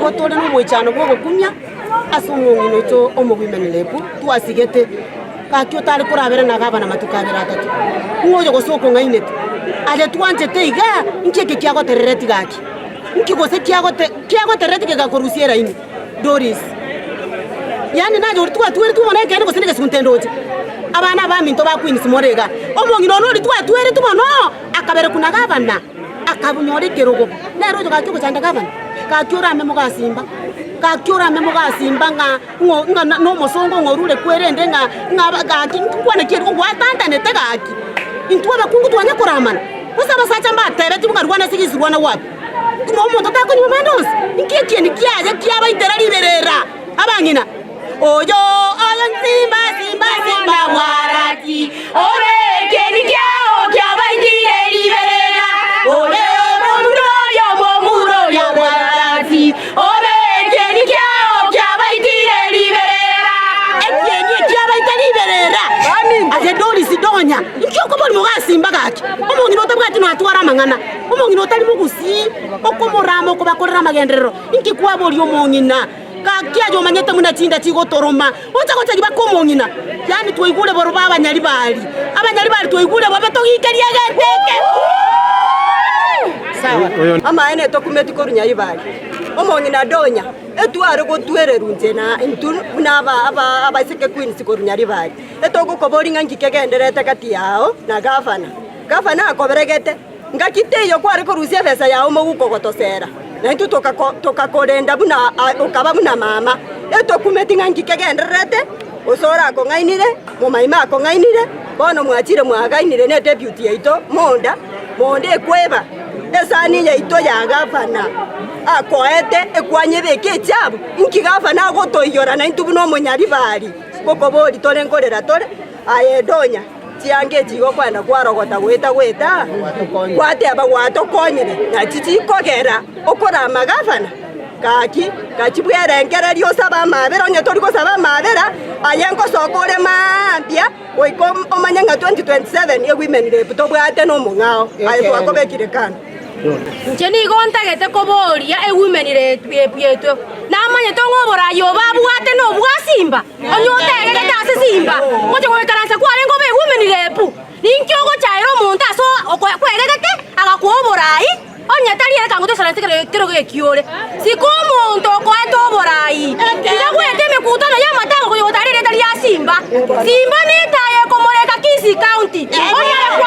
Igo tore nomoichano bw'ogokumia ase omong'ina oito omogwimani Lebu twasigete, gaki otare korabera na gavana amatuko abere atato, ng'a oyo gose okong'ainete. Aye twanchete iga, inki eke kiagoterereti gaki? Inki gose kiagote kiagoterereti kegakorusia eraini? Doris. Yaani naye oria twatweretwe mono ekeene gose negesunte ndoche. Abana abaminto ba Queens more igaa, omong'ina one oria twatweretwe mono, akaberekwa na gavana. Akabonyora ekerogo, nere oyo gaki ogochanda gavana, gaki orame mogasimba, gaki orame mogasimba ng'a ng'o ng'a na nomosongo ng'a orure kwerende ng'a ng'a aba gaki nkwane ki erio gwatantanete gaki. Intwe abakungu twanya koramana, gose abasacha mbatebetie buna rwana ase gisi rwana wapi? Ng'a omonto takonywa amande onsi, inki ekieni kiaye kiabaitera riberera abang'ina? Oyo oyo nsimba simba simba bwarati ore ekieni kiao kiabaitire riberera ore momura oyo momura oyo bwarati ore ekieni kiao kiabaitire riberera ekieni ekiabaita riberera aye Doris Donya inki okobori mogasimba gaki omong'ina otabwati natware amang'ana omong'ina otari mogusii okomorama okobakorera amagenderero inki kwaboria omong'ina Gaki aye omanyete buna chinda chigotoroma, ocha gocha ribaka omong'ina. Yaani twaigure borobwo abanyaribari, abanyaribari twaigure bobe togikerie egento eke. Sawa. Amaene tokumeti korwa Nyaribari, omong'ina Donya, etware gotwererwa inche na intwe buna aba aba abaiseke Queens korwa Nyaribari. Etogokoboria ng'a nki kegendererete gati yao na gavana. Gavana akoberegete. Ngaki teiyo kware korusia ebesa yao moguko gotosera, na intwe tokakorenda buna okaba buna mama. Etokumeti ng'a nki kegendererete, gose orakong'ainire, momaima akong'ainire, bono mwachire mwagainire ne deputy yaito monda, monda ekweba esani yaito ya gavana akoete ekwanyebeka echabu. Inki gavana agotoiyora naintwe buna omonyaribari, gokobori tore nkorera tore, aye Donya. Chianga echi igo kwenda kwarogota goeta goeta, gwateba gwatokonyire, nachi chikogera okorama gavana. Gaki, gaki bwerengererie osabe amabera, onye tori gosaba amabera, aye ngosoka ore mambia goika omanye ng'a 2027 ewomen rep tobwate nomong'ao, aye twakobekire kando. Inche nigo ntagete koboria ewomen rep yaito, namanyete ng'a oboraai obo abwate nobwa Simba? Onye otegerete ase simba, ngocha goikaransa kwarenge obe women rep, ninki ogochaera omonto ase kwegegete agakoa oborai? Onye tari ere kango toisaranse ekerogo ekio ore. Sika omonto okoete oborai. Tiga goeta emekutano y'amatanga konya gotara erieta ria simba. Simba netaya ekomoreka Kisii County. Onyare.